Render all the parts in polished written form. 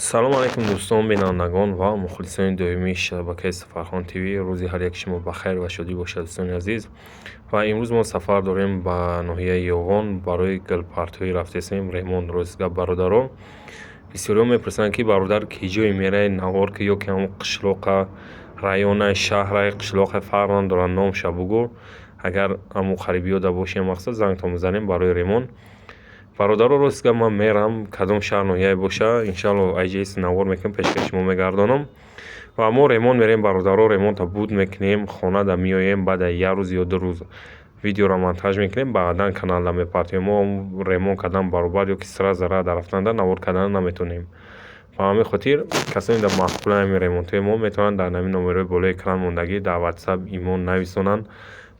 Салом алайкум, дӯстон, бинандагон ва мухлисони доимии шабакаи Сафархон ТВ. Рӯзи ҳар яки шумо ба хайр ва шодӣ бошад, дӯстони азиз. Ва имрӯз мо сафар дорем ба ноҳияи Ёвон, барои гулпартоӣ рафтесем, ремонт. Рост гап, бародаро, бисёриҳо мепурсанд, ки бародар, ки ҷое меравед, навор ки, ё ки ҳамон қишлоқа, района, шаҳра, қишлоқа, фарқ надорад, номша бугӯ. Агар ҳамон қарибиёда бошем, мақсад, зангтон мезанем барои ремонт. Бародаро, рост гап, ман мерам, кадом шаҳр, ноҳияе боша, иншалло, айҷаист навор мекунам, пешкаши шумо мегардонам. Ва мо ремонт мерем, бародаро, ремонта буд мекунем, хонада меоем, баъд як рӯз ё 2 рӯз видеоро монтаж мекунем, баъдан каналда мепартоем. Мо ремонт кардан баробар ё ки сразу рада рафтанда навор кардан наметонем. Ба ҳамин хотир касоне дар маъқули ҳамин ремонтҳои мо метавонанд дар ҳамин номерҳои болои экран мондагӣ дар Ватсап, Имо нависонанд.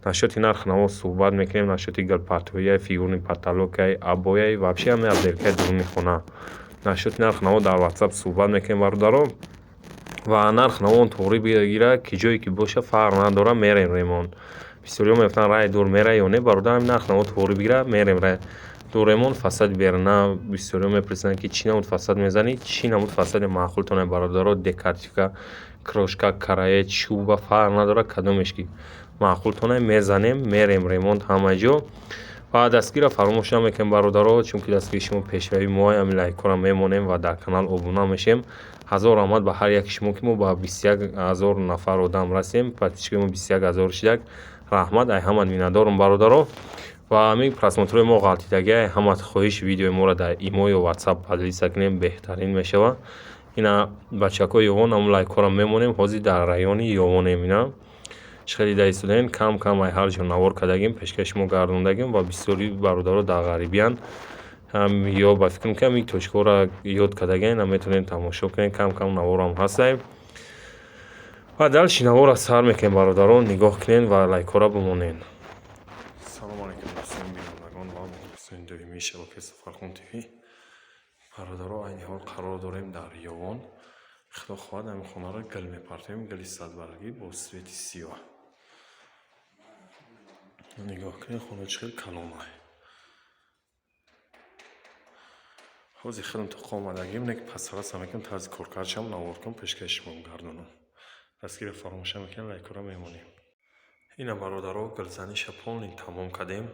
Насчёти нархи наво суҳбат мекунем, насчёти гулпартоия, фигурный потолокай, обояй, вообще ҳамаи отделкаи дуруни хона. Насчёти нархи наво дар Ватсап суҳбат мекунем, бародаро. Ва нархи наво он туғрӣ бигирад, ки ҷое ки боша, фарқ надорад, мерем ремонт. Бисёриҳо мегуфтанд, рай дур мерай ё не. Бародар, ҳамин нархи наво туғрӣ бигирад, мерем рай дур ремонт. Фасади беруна бисёриҳо мепурсанд, ки чӣ намуд фасад мезанӣ, чӣ намуд фасади маъқултон, бародаро: декоративка, крошка, караед, чӯба, фарқ надорад, кадомеш ки маъқултон, мезанем, мерем ремонт ҳама ҷо. Ва дастгирро фаромӯш намекунем, бародаро, чунки дастгири шумо пешравии мо. Ҳамин лайкҳоро мемонем ва дар канал обуна мешем. Ҳазор раҳмат ба ҳар яки шумо, ки мо ба 21 000 нафар одам расем, подписчикои мо 21 000 шидак. Раҳмат, ай ҳамат миннатдорум, бародаро. Ва ҳамин просмотрҳои мо ғалтидагӣ, ай ҳамат хоҳиш, видеои моро дар Имо ё Ватсап поделиться кунем, беҳтарин мешавад. Ина, бачакҳои Ёвон, ҳамун лайкҳоро мемонем. Ҳозир дар райони Ёвонем. Ина, чӣ хеле дида истодаем, кам кам ай ҳар ҷо навор кардагим, пешкаши шумо гардондагим. Ва бисёри бародаро дар ғарибиянд ё ба фикр мекунам, ин точкаҳоро ёд кардагиан, метавонем тамошо кунем. Кам кам наворам ҳастаем ва дальше наворро сар мекунем. Бародарон, нигоҳ кунед ва лайкҳоро бимонед. Салому алайкум, дӯстони, бинандагон ва мухлисони доимии шабакаи Сафархон ТВ. Бародаро, айни ҳол қарор дорем дар Ёвон. Худо хоҳад, ҳамин хонаро гил мепартоем, гили садбаргӣ бо цвети сиёҳ. Нигоҳ кунед, хона чӣ хел калонай. Ҳозир хелм тоқа омадагим, не ки пасараса мекунам, тарзи коркардшам навор кунам, пешкаши шумо гардонам. Дастгирро фаромӯш намекунем, лайкҳоро мемонем. Ина, бародаро, гилзаниша полный тамом кардем,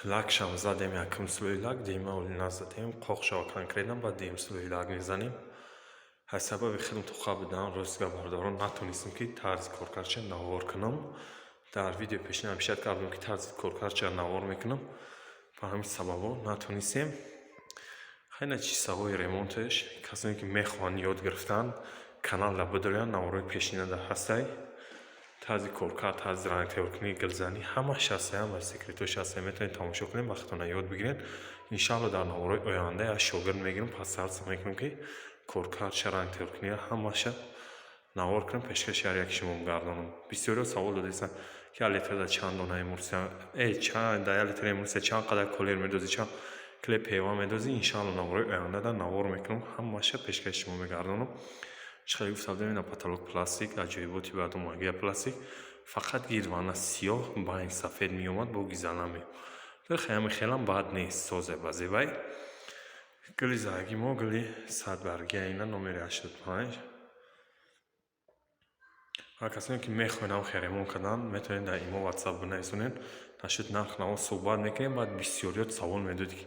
лакшам задем, якум слои лак, дуюма оли назадем, қоқ шава конкретно, баъд дуюм слои лак мезанем. Аз сабаби хелм тоқа будан, рост гап, бародарон, натонистем, ки тарзи коркардша навор кунам. Дар видеои пешина обещать кардам, ки тарзи коркардша навор мекунам, ба ҳамин сабабо натонистем. Хайна, чизҳои ремонташ, касоне ки мехоҳанд ёд гирифтан, каналда бидорянд, наворҳои пешинада ҳастай. Тарзи коркард, тарзи рангтайёркунӣ, гилзанӣ, ҳамаш ҳастай, ҳамаи секретҳош ҳастай. Метавонед тамошо кунед, ба худтона ёд бигиред. Иншаалло, дар наворҳои оянда як шогирд мегирам, пасарса мекунам, ки коркардша, рангтайёркуниро, ҳамаша навор кунам, пешкаши ҳар яки шумо гардонам. Бисёриҳо савол додаистанд, ки як литрада чанд дона эмульсия, дар як литр эмульсия чанд қадар колер медозӣ, чанд киле пева медозӣ. Иншаалло, наворҳои ояндада навор мекунам, ҳамаша пешкаши шумо мегардонам. Чӣ хеле гуфта будем, ина, потолок пластик, аҷоиботи баъдомагия пластик, фақат гирвана сиёҳ, байн сафед меомад, бо гизана меомад. Хеле хелам бад нест, созе ба зебай. Гили зарги мо гили садбаргия, ина, номери 85. Ва касоне ки мехоҳанд ҳам хел ремонт кардан, метавонед дар Имо, Ватсап бинависонед. Насчёти нарх наво суҳбат мекунем. Баъд бисёриёт савол медодед,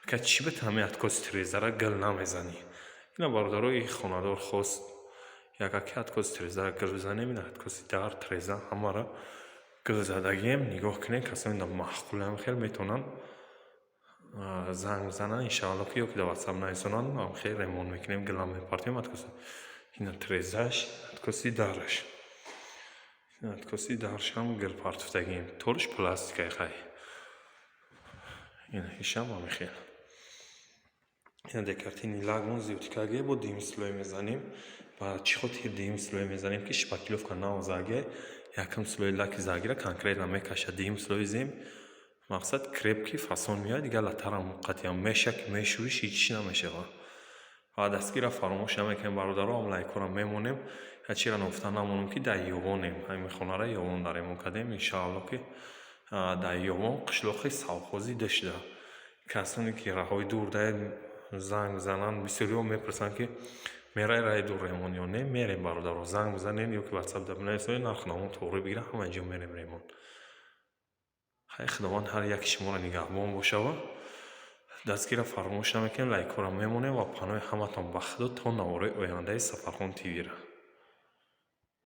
ки ака, чӣ ба ҳамин откоси тирезара гил намезанӣ? Ина, бародаро, и хонадор хост якаки откоси тирезара гил бизанем. Ина, откоси дар, тиреза, ҳамаро гил задагием. Нигоҳ кунед, касоне маъқулам хел метавонанд занг бизананд, иншаалло, ки ё ки дар Ватсап нависонанд, хел ремонт мекунем, гилам мепартоем. Откоси, ина, тирезааш, откоси дараш, откоси даршам гил партофтагием, ториш пластикай. Хай, ина, ишам ҳамин хел. Ина, декоративный лакмон зиёдтикаге, бо дуюм слой мезанем. Ба чӣ хотир дуюм слой мезанем? Ки шпаклёвка наозаге, якум слои лаки заргира конкретно мекашад, дуюм слои зем, мақсад, крепкий фасон меояд, дигар латарам қатъиян меша, ки мешӯриш, ҳеҷ намешавад. Ва дастгирро фаромӯш намекунем, бародаро, ҳам лайкҳоро мемонем. Чиро ногуфта намонам, ки дар Ёвонем, ҳамин хонаро Ёвон дар ремонт кардем. Иншаалло, ки дар Ёвон, қишлоқи совхози Дашта. Касоне ки раҳои дур даед. Занг бизананд. Бисёриҳо мепурсанд, ки мерай Райдур ремонт ё не. Мерем, бародаро, занг бизанед ё ки Ватсапда бинависед, нархномао тоғрӣ бигиранд, ҳама ҷо мерем ремонт. Хай, Худованд ҳар яки шуморо нигаҳбон бошава. Дастгирро фаромӯш намекунем, лайкҳоро мемонем ва паноҳи ҳаматон ба Худо то наворҳои ояндаи Сафархон ТВ-ра.